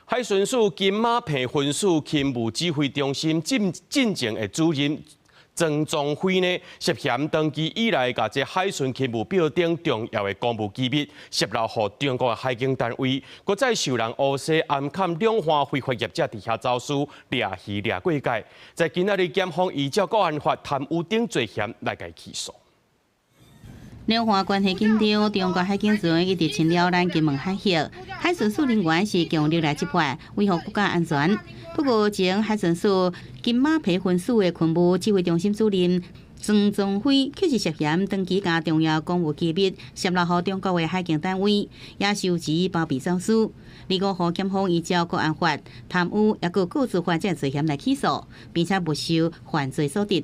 海巡署金馬坪分署勤務指揮中心進進前的主任曾宗輝呢，涉嫌長期以來共這海巡勤務表等重要的公務機密洩漏予中國的海警單位，閣再受人烏西暗崁兩岸非法業者佇遐走私掠魚掠過界，在今仔日檢方依照國安法貪污等罪嫌來共伊起訴。兩岸關係緊張，中國海警船一直侵擾咱金門海域，海巡署人員是強力來執法，維護國家安全。不過，前海巡署金馬坪分署的勤務指揮中心主任曾宗輝，卻是涉嫌長期共重要公務機密洩露予中國的海警單位，也收錢包庇走私。25號檢方依照國安法貪污，抑閣個資法這罪嫌來起訴，並且沒收犯罪所得。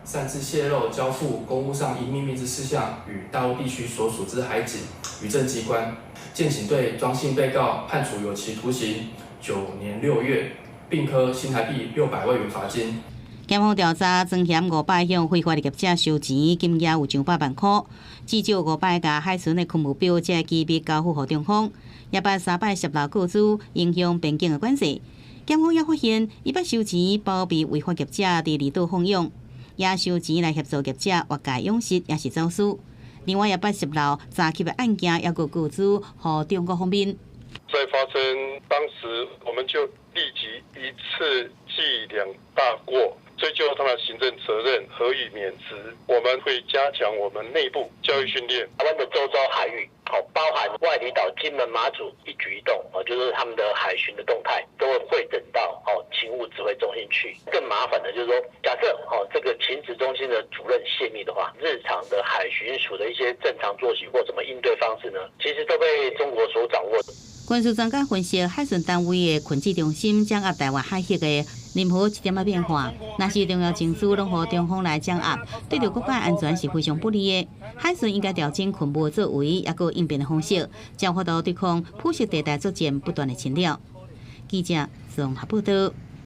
擅自洩露交付公務上應秘密之事項予大陸地區所屬之海警、漁政機關，建請對莊姓被告判處有期徒刑9年6月，並科新台幣600萬元罰金。檢方調查莊嫌五擺向非法的業者收錢，金額有上百萬塊，至少五擺共海巡的勤務表這機密交付予中方，也捌三擺洩露個資，影響邊境的管制。檢方也發現，伊捌收錢包庇違法業者佇離島放養，也收錢來協助業者越界養殖，抑是走私。另外，也捌洩露詐欺的案件，抑閣個資予中國方面。在發生當時，我們就立即一次記兩大過，追究他的行政責任，核予免職。我們會加強我們內部教育訓練。台灣的周遭海域，好，包含外離島、金門、馬祖一舉一動，哦，就是他們的海巡的動態，都會彙整到哦勤務指揮中心去。更麻煩的就是說，假設哦這個勤指中心的主任洩密的話，日常的海巡署的一些正常作息或怎麼應對方式呢？其實都被中國所掌握。軍事專家分析，海巡單位的群指中心掌握台灣海域的任何一點仔變化，若是重要情資攏予中方來掌握，對著國家安全是非常不利的。海巡應該調整勤務作為，抑閣應變的方式，才有法度對抗灰色地帶作戰不斷的侵擾。記者綜合報道。